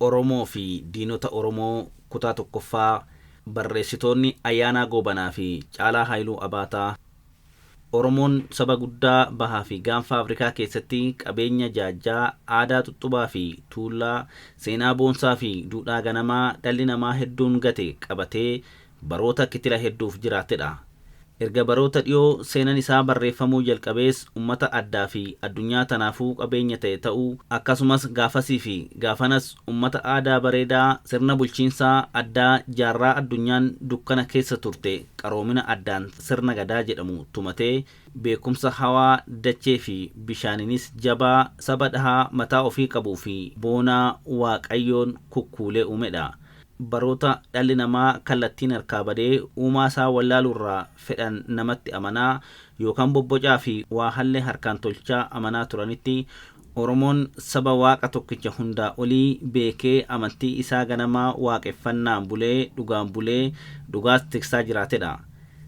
Oromoo fi diinota Oromoo kutaa tokkoffaa barreessitoonni Ayyaanaa Goobanaa fi Caalaa Haayiluu Abaataa. Oromoon saba guddaa bahaa fi gaanfa Afrikaa keessatti qabeenya jaajjaa, aadaa xuxxubaa fi tuullaa, seenaa boonsaa fi duudhaa ganamaa dhalli namaa hedduun gate qabatee baroota kitila hedduuf jiraatedha. Erga baroota dhiyoo seenan isaa barreeffamuu jalqabees ummata addaa fi addunyaa tanaafuu qabeenya ta'e ta'uu akkasumas gaafasii fi gaafanas ummata aadaa bareedaa sirna bulchiinsaa addaa jaarraa addunyaan dukkana keessa turte qaroomina addaan sirna gadaa jedhamu tumatee beekumsa hawaa dachee fi bishaaninis jabaa saba dhahaa mataa ofii qabuu fi boonaa waaqayyoon kukkuulee uumedha. Baroota dhalli namaa kallattiin harkaa badee uumaa isaa wallaaluurraa fedhan namatti amanaa yookaan bobbocaa fi waa hallee harkaan tolchaa amanaa turanitti Oromoon saba waaqa tokkicha hundaa olii beekee amantii isaa ganamaa waaqeffannaan bulee dhugaan bulee dhugaas tiksaa jiraatedha.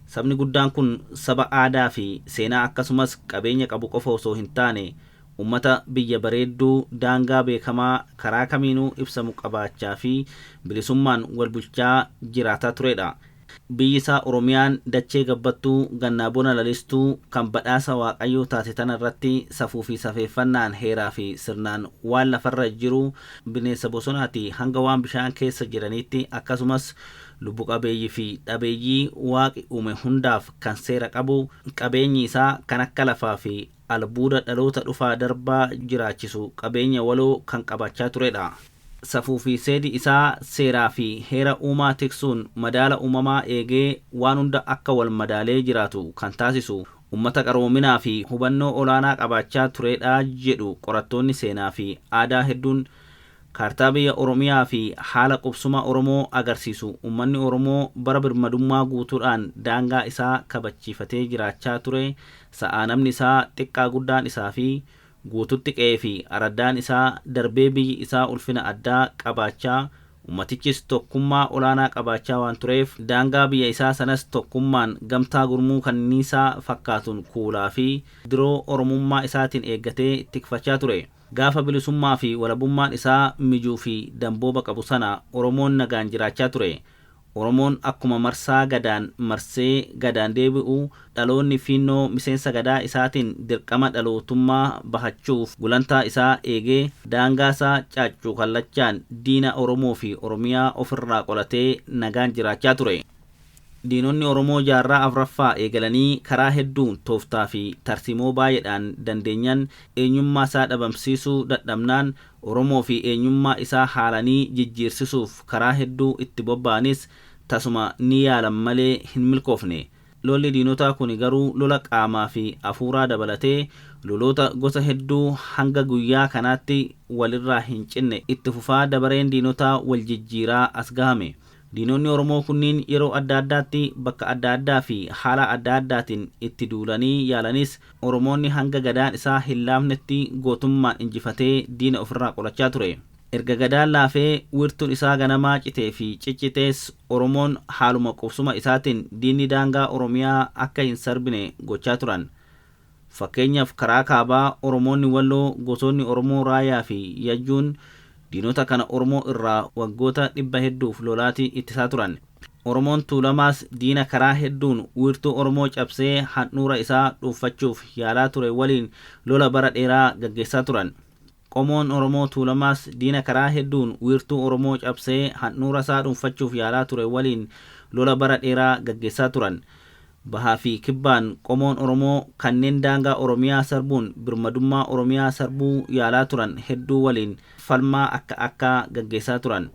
Sabni guddaan kun saba aadaa fi seenaa akkasumas qabeenya qabu qofa osoo hin taane ummata biyya bareedduu daangaa beekamaa karaa kamiinuu ibsamu qabaachaa fi bilisummaan wal bulchaa jiraataa turedha. Biyyi isaa Oromiyaan dachee gabbattuu gannaa bona lalistuu kan badhaasa waaqayyoo taate tana irratti safuu fi safeeffannaan heeraa fi sirnaan waan lafarra jiru bineensa bosonaatii hanga waan bishaan keessa jiraniitti akkasumas lubbu qabeeyyii fi dhabeeyyii waaqi uume hundaaf kan seera qabu qabeenyi isaa kan akka lafaa fi albuuda dhaloota dhufaa darbaa jiraachisu qabeenya waloo kan qabaachaa turedha. Safuu fi seedi isaa seeraa fi heera uumaa tiksuun madaala uumamaa eegee waan hunda akka wal madaalee jiraatu kan taasisu ummata qaroominaa fi hubannoo olaanaa qabaachaa turedha jedhu qorattoonni seenaa fi aadaa hedduun. Kaartaa biyya Oromiyaa fi haala qubsuma Oromoo agarsiisu ummanni Oromoo bara birmadummaa guutuudhaan daangaa isaa kabachiifatee jiraachaa ture sa'aa namni isaa xiqqaa guddaan isaa fi guututti qe'ee fi araddaan isaa darbee biyyi isaa ulfina addaa qabaachaa ummatichis tokkummaa olaanaa qabaachaa waan tureef daangaa biyya isaa sanas tokkummaan gamtaa gurmuu kanniisaa fakkaatuun kuulaa fi diroo Oromummaa isaatiin eeggatee tikfachaa ture. Gaafa bilisummaa fi walabummaan isaa mijuu fi dambooba qabu sana Oromoon nagaan jiraachaa ture. Oromoon akkuma marsaa gadaan marsee gadaan deebi'u dhaloonni fiinnoo miseensa gadaa isaatiin dirqama dhalootummaa bahachuuf gulantaa isaa eegee daangaa isaa caaccuu kallachaan diina Oromoo fi Oromiyaa ofirraa qolatee nagaan jiraachaa ture. Diinonni Oromoo jaarraa afraffaa eegalanii karaa hedduun tooftaa fi tarsiimoo baay'eedhaan dandeenyan eenyummaa isaa dhabamsiisuu dadhabnaan Oromoo fi eenyummaa isaa haalanii jijjiirsisuuf karaa hedduu itti bobba'anis tasuma ni yaalan malee hin milkoofne. Lolli diinotaa kun garuu lola qaamaa fi afuuraa dabalatee loloota gosa hedduu hanga guyyaa kanaatti walirraa hin cinne itti fufaa dabareen diinotaa wal jijjiiraa as gahame. Diinonni Oromoo kunniin yeroo adda addaatti bakka adda addaa fi haala adda addaatiin itti duulanii yaalanis Oromoonni hanga gadaan isaa hin laafnetti gootummaan injifatee diina ofirraa qolachaa ture. Erga gadaan laafee wiirtuun isaa ganamaa citee fi ciccitees Oromoon haaluma qubsuma isaatiin diinni daangaa Oromiyaa akka hin sarbine gochaa turan. Fakkeenyaaf karaa kaabaa Oromoonni Walloo gosoonni Oromoo Raayaa fi Yajjuun diinota kana Oromoo irraa waggoota dhibba hedduuf lolaatii ittisaa turan. Oromoon Tuulamaas diina karaa hedduun wiirtuu Oromoo cabsee handhuura isaa dhuunfachuuf yaalaa ture waliin lola bara dheeraa gaggeessaa turan. Qomoon Oromoo Tuulamaas diina karaa hedduun wiirtuu Oromoo cabsee handhuura isaa dhuunfachuuf yaalaa ture waliin lola bara dheeraa gaggeessaa turan. Bahaa fi kibbaan qomoon Oromoo kanneen daangaa Oromiyaa sarbuun birmadummaa Oromiyaa sarbuu yaalaa turan hedduu waliin falmaa akka akkaa gaggeessaa turan.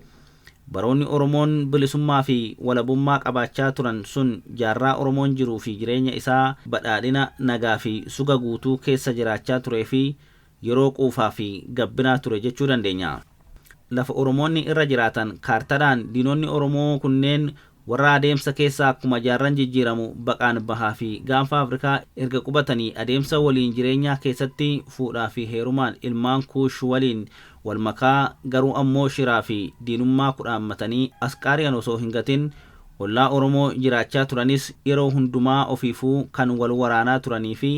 Baroonni Oromoon bilisummaa fi walabummaa qabaachaa turan sun jaarraa Oromoon jiruu fi jireenya isaa badhaadhina nagaa fi suga guutuu keessa jiraachaa turee fi yeroo quufaa fi gabbinaa ture jechuu dandeenya. Lafa Oromoonni irra jiraatan kaartadhaan diinonni Oromoo kunneen warra adeemsa keessaa akkuma jaarran jijjiiramu baqaan bahaa fi gaanfa Afrikaa erga qubatanii adeemsa waliin jireenyaa keessatti fuudhaa fi heerumaan ilmaan kuush waliin wal makaa garuu ammoo shiraa fi diinummaa kudhaammatanii asqaariyan osoo hin gatin ollaa Oromoo jiraachaa turanis yeroo hundumaa ofiifuu kan wal waraanaa turanii fi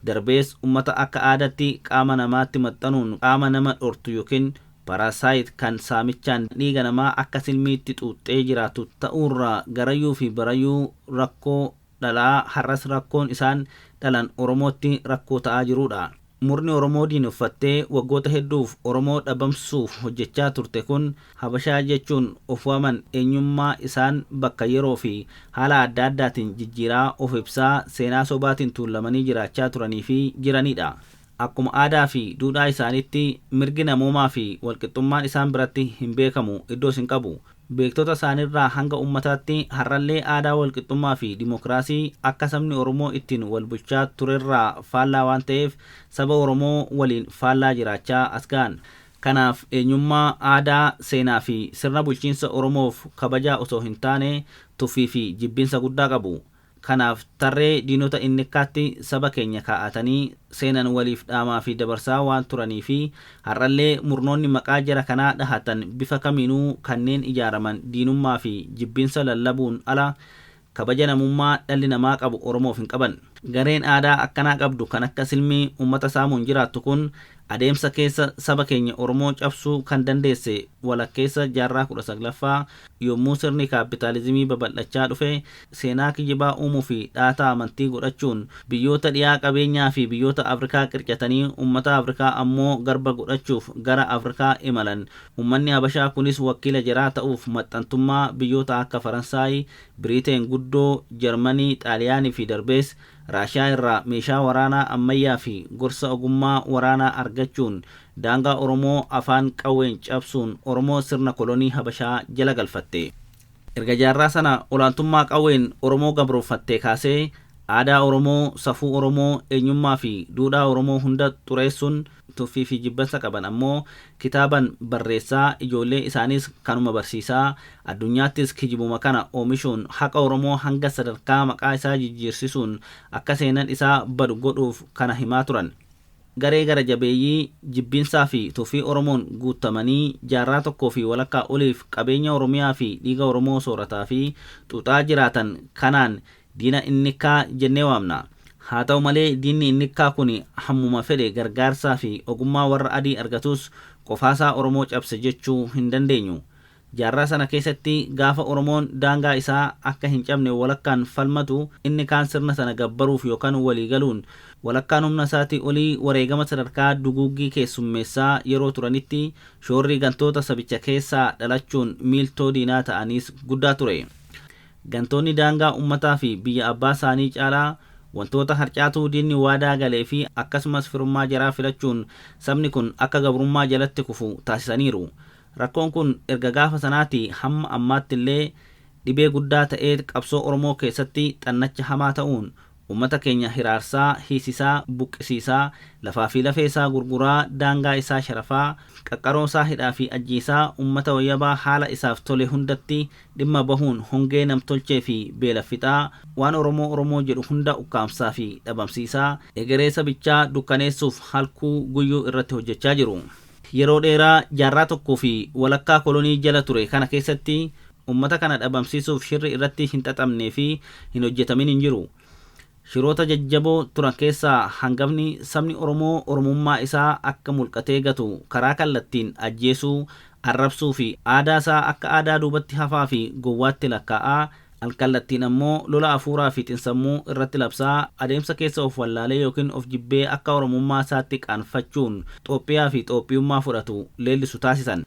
darbees ummata akka aadaatti qaama namaatti maxxanuun qaama nama dhortu yookiin Parasite kan saamichaan dhiiga namaa akka silmiitti xuuxxee jiraatu ta'uurraa garayyuu fi barayyuu rakkoo dhalaa har'as rakkoon isaan dhalan Oromootti rakkoo ta'aa jirudha. Murni Oromoo diinoffattee waggoota hedduuf Oromoo dhabamsuuf hojjechaa turte kun Habashaa jechuun of waaman eenyummaa isaan bakka yeroo fi haala adda addaatiin jijjiiraa of ibsaa seenaa sobaatiin tuulamanii jiraachaa turanii fi jiranidha. Akkuma aadaa fi duudhaa isaaniitti mirgi namoomaa fi walqixxummaan isaan biratti hin beekamu, iddoos hin qabu. Beektota isaaniirraa hanga ummataatti har'allee aadaa walqixxummaa fi dimokiraasii akka sabni Oromoo ittiin wal bulchaa turerraa faallaa waan ta'eef saba Oromoo waliin faallaa jiraachaa as ga'an. Kanaaf eenyummaa, aadaa, seenaa fi sirna bulchiinsa Oromoof kabajaa osoo hin taane tuffii fi jibbinsa guddaa qabu. Kanaaf tarree diinota innikkaatti saba keenya kaa'atanii seenan waliif dhaamaa fi dabarsaa waan turanii fi har'allee murnoonni maqaa jara kanaa dhahatan bifa kamiinuu kanneen ijaaraman diinummaa fi jibbinsa lallabuun ala kabaja namummaa dhalli namaa qabu Oromoof hin qaban. Gareen aadaa akkanaa qabdu kan akka silmii uummata saamuun jiraattu kun adeemsa keessa saba keenya Oromoo cabsuu kan dandeesse walakkeessa jaarraa 19ffaa yommuu sirni kaapitaalizimii babal'achaa dhufe seenaa kijibaa uumuu fi dhaataa amantii godhachuun biyyoota dhiyaa qabeenyaa fi biyyoota Afrikaa qircatanii uummata Afrikaa ammoo garba godhachuuf gara Afrikaa imalan. Uummanni Habashaa kunis wakiila jaraa ta'uuf maxxantummaa biyyoota akka Faransaay, Biriiteen guddoo, Jarmanii, Xaaliyaanii fi darbees Raashiyaa irraa meeshaa waraanaa ammayyaa fi gorsa ogummaa waraanaa argachuun daangaa Oromoo afaan qawween cabsuun Oromoo sirna kolonii Habashaa jala galfatte. Erga jaarraa sana olaantummaa qawween Oromoo gabrooffattee kaasee aadaa Oromoo, safuu Oromoo, eenyummaa fi duudhaa Oromoo hunda xureessuun tuffii fi jibbansa qaban ammoo kitaaban barreessaa ijoollee isaaniis kanuma barsiisaa addunyaattis kijibuma kana oomishuun haqa Oromoo hanga sadarkaa maqaa isaa jijjiirsisuun akka seenan isaa badu godhuuf kana himaa turan. Garee gara jabeeyyii jibbinsaa fi tuffii Oromoon guutamanii jaarraa tokkoo fi walakkaa oliif qabeenya Oromiyaa fi dhiiga Oromoo soorataa fi xuuxaa jiraatan kanaan diina innikkaa jennee waamna. Haa ta'u malee diinni innikkaa kun hammuma fedhe gargaarsaa fi ogummaa warra adii argatus qofaasaa Oromoo cabse jechuu hin dandeenyu. Jaarraa sana keessatti gaafa Oromoon daangaa isaa akka hin cabne walakkaan falmatu inni kaan sirna sana gabbaruuf yookaan walii galuun walakkaan humna isaatii olii wareegama sadarkaa duguuggii keessummeessaa yeroo turanitti shoorri gantoota sabicha keessaa dhalachuun miiltoo diinaa ta'aniis guddaa ture. Gantoonni daangaa uummataa fi biyya abbaa isaanii caalaa wantoota harcaatuu diinni waadaa galee fi akkasumas firummaa jaraa filachuun sabni kun akka gabrummaa jalatti kufu taasisaniiru. Rakkoon kun erga gaafa sanaati hamma ammaatti illee dhibee guddaa ta'ee qabsoo Oromoo keessatti xannacha hamaa ta'uun uummata keenya hiraarsaa, hiisisaa, buqqisiisaa, lafaa fi lafee isaa gurguraa, daangaa isaa sharafaa, qaqqaroo isaa hidhaa fi ajjiisaa uummata wayyabaa haala isaaf tole hundatti dhimma bahuun hongee namtolchee fi beela fixaa waan Oromoo Oromoo jedhu hunda ukkaamsaa fi dhabamsiisaa egeree sabichaa dukkaneessuuf halkuu guyyuu irratti hojjechaa jiru. Yeroo dheeraa jaarraa tokkoo fi walakkaa kolonii jala ture kana keessatti uummata kana dhabamsiisuuf shirri irratti hin xaxamnee fi hin hojjetamin hin jiru. Shiroota jajjaboo turan keessaa hangafni sabni Oromoo Oromummaa isaa akka mulqatee gatu karaa kallattiin ajjeesuu, arrabsuu fi aadaa isaa akka aadaa duubatti hafaa fi gowwaatti lakkaa'aa alkallattiin ammoo lola afuuraa fi xinsammuu irratti labsaa adeemsa keessa of wallaalee yookiin of jibbee akka Oromummaa isaatti qaanfachuun Xoophiyaa fi Xoophiyummaa fudhatu leellisu taasisan.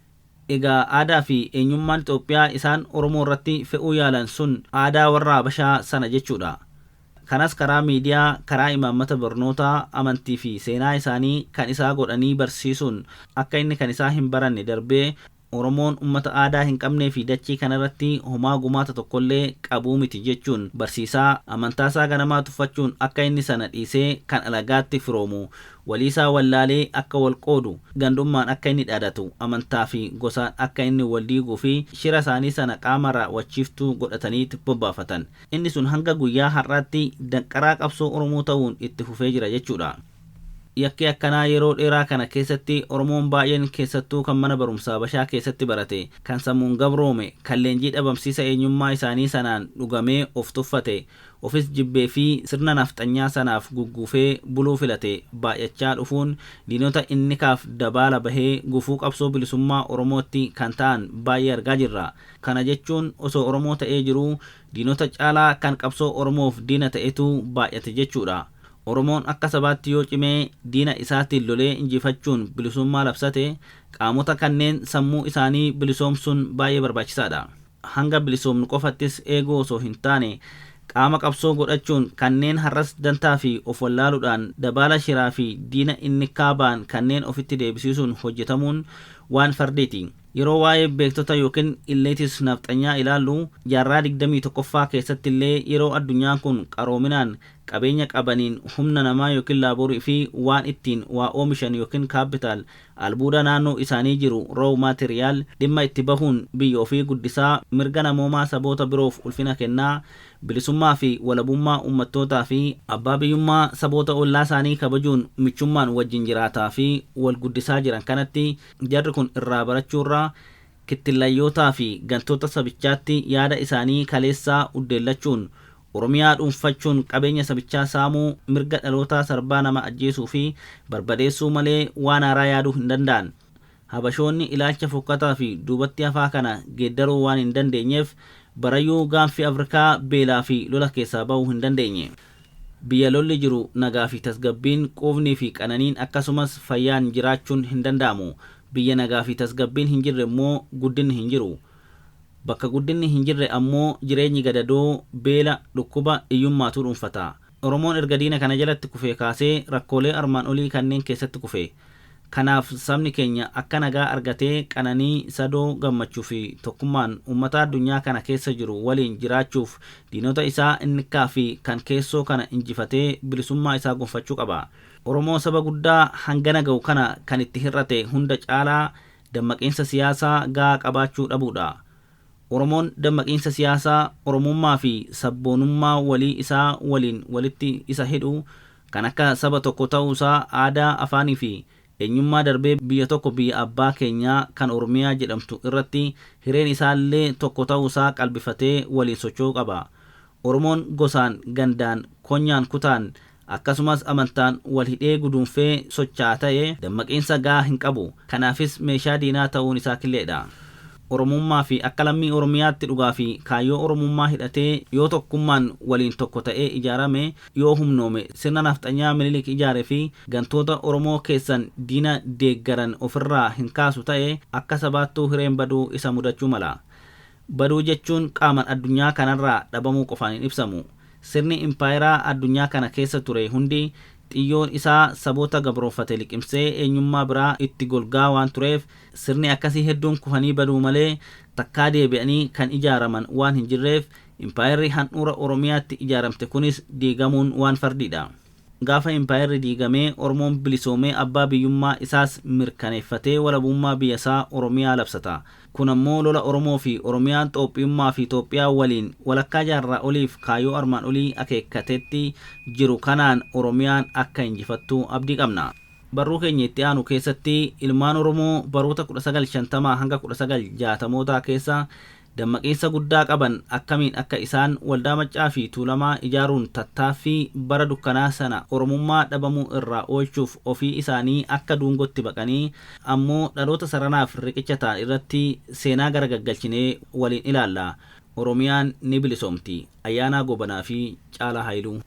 Egaa aadaa fi eenyummaan Itoophiyaa isaan Oromoo irratti fe'uu yaalan sun aadaa warra Habashaa sana jechuudha. Kanas karaa miidiyaa, karaa imaammata barnootaa, amantii fi seenaa isaanii kan isaa godhanii barsiisuun akka inni kan isaa hin baranne darbee Oromoon uummata aadaa hin qabnee fi dachii kanarratti homaa gumaata tokkollee qabuu miti jechuun barsiisaa amantaasaa ganamaa tuffachuun akka inni sana dhiisee kan alagaatti firoomu waliisaa wallaalee akka wal qoodu gandummaan akka inni dhaadatu amantaa fi gosaan akka inni wal diiguu fi shira isaanii sana qaama raawwachiiftuu godhataniitti bobbaafatan. Inni sun hanga guyyaa har'aatti danqaraa qabsoo Oromoo ta'uun itti fufee jira jechuudha. Yakki akkanaa yeroo dheeraa kana keessatti Oromoon baay'een, keessattuu kan mana barumsaa Habashaa keessatti barate, kan sammuun gabroome, kan leenjii dhabamsiisa eenyummaa isaanii sanaan dhugamee of tuffate, ofis jibbee fi sirna nafxanyaa sanaaf gugguufee buluu filate baay'achaa dhufuun diinota innikaaf dabaala bahee gufuu qabsoo bilisummaa Oromootti kan ta'an baay'ee argaa jirra. Kana jechuun osoo Oromoo ta'ee jiruu diinota caalaa kan qabsoo Oromoof diina ta'etu baay'ate jechuudha. Oromoon akka sabaatti yoo cimee diina isaatiin lolee injifachuun bilisummaa labsate, qaamota kanneen sammuu isaanii bilisoomsuun baay'ee barbaachisaadha. Hanga bilisoomnu qofattis eeguu osoo hin taane, qaama qabsoo godhachuun kanneen har'as dantaa fi of wallaaluudhaan dabaala shiraa fi diina inni kaabaan kanneen ofitti deebisiisuun hojjetamuun waan fardiiti. Yeroo waa'ee beektota yookiin illeetis nafxanyaa ilaallu, jaarraa 21ffaa keessatti illee, yeroo addunyaan kun qaroominaan, qabeenya qabaniin, humna namaa yookiin laaborii fi waan ittiin waa oomishan yookiin capital, albuuda naannoo isaanii jiru raw material dhimma itti bahuun biyya ofii guddisaa, mirga namoomaa saboota biroof ulfina kennaa, bilisummaa fi walabummaa ummattootaa fi abbaa biyyummaa saboota ollaa isaanii kabajuun michummaan wajjin jiraataa fi wal guddisaa jiran kanatti, jarri kun irraa barachuurraa kittillayyootaa fi gantoota sabichaatti yaada isaanii kaleessaa uddeellachuun Oromiyaa dhuunfachuun qabeenya sabichaa saamuu, mirga dhalootaa sarbaa, nama ajjeesuu fi barbadeessuu malee waan haaraa yaaduu hin danda'an. Habashoonni ilaalcha fokkataa fi duubatti hafaa kana geeddaruu waan hin dandeenyeef barayyuu gaanfi Afrikaa beelaa fi lola keessaa bahuu hin dandeenye. Biyya lolli jiru nagaa fi tasgabbiin, quufnii fi qananiin, akkasumas fayyaan jiraachuun hin danda'amu. Biyya nagaa fi tasgabbiin hin jirre immoo guddinni hin jiru. Bakka guddinni hin jirre ammoo jireenyi gadadoo, beela, dhukkuba, hiyyummaatu dhuunfata. Oromoon erga diina kana jalatti kufee kaasee rakkoolee armaan olii kanneen keessatti kufe. Kanaaf sabni keenya akka nagaa argatee qananii, sadoo, gammachuu fi tokkummaan uummata addunyaa kana keessa jiru waliin jiraachuuf diinota isaa innikkaa fi kan keessoo kana injifatee bilisummaa isaa gonfachuu qaba. Oromoo saba guddaa hangana ga'u kana kan itti hir'ate hunda caalaa dammaqiinsa siyaasaa gahaa qabaachuu dhabuudha. Oromoon dammaqiinsa siyaasaa Oromummaa fi sabboonummaa walii isaa waliin walitti isa hidhu, kan akka saba tokko ta'uusaa, aadaa, afaanii fi eenyummaa darbee biyya tokko, biyya abbaa keenyaa kan Oromiyaa jedhamtu irratti hireen isaallee tokko ta'uusaa qalbifatee waliin socho'uu qaba. Oromoon gosaan, gandaan, konyaan, kutaan, akkasumas amantaan wal hidhee guduunfee socho'aa ta'e dammaqiinsa gahaa hin qabu. Kanaafis meeshaa diinaa ta'uun isaa killeedha. Oromummaa fi akka lammii Oromiyaatti dhugaa fi kaayyoo Oromummaa hidhatee yoo tokkummaan waliin tokko ta'ee ijaarame, yoo humnoome, sirna nafxanyaa Minilik ijaare fi gantoota Oromoo keessan diina deeggaran ofirraa hin kaasu ta'e, akka sabaattuu hireen baduu isa mudachuu mala. Baduu jechuun qaaman addunyaa kanarraa dhabamuu qofaan hin ibsamu. Sirni impaayeraa addunyaa kana keessa ture hundi xiyyoon isaa saboota gabroonfate liqimsee eenyummaa biraa itti golgaa waan tureef, sirni akkasii hedduun kufanii baduu malee takkaa deebi'anii kan ijaaraman waan hin jirreef, impaayerri handhuura Oromiyaatti ijaaramte kunis diigamuun waan fardiidha. Gaafa impaayerri diigamee Oromoon bilisoomee abbaa biyyummaa isaas mirkaneeffatee walabummaa biyya isaa Oromiyaa labsata. Kun ammoo lola Oromoo fi Oromiyaan Xoophiyummaa fi Itoophiyaa waliin walakkaa jaarraa oliif kaayyoo armaan olii akeekkatetti jiru kanaan Oromiyaan akka injifattu abdii qabna. Barruu keenya itti aanu keessatti ilmaan Oromoo baroota 1950 hanga 1960mootaa keessa dammaqiinsa guddaa qaban akkamiin akka isaan Waldaa Maccaa fi Tuulamaa ijaaruun tattaaffii bara dukkanaa sana Oromummaa dhabamuu irraa oolchuuf ofii isaanii akka duungootti baqanii ammoo dhaloota saranaaf riqicha ta'an irratti seenaa garagaggalchinee waliin ilaalla. Oromiyaan ni bilisoomti. Ayyaanaa Gobanaa fi Caalaa Haayiluu.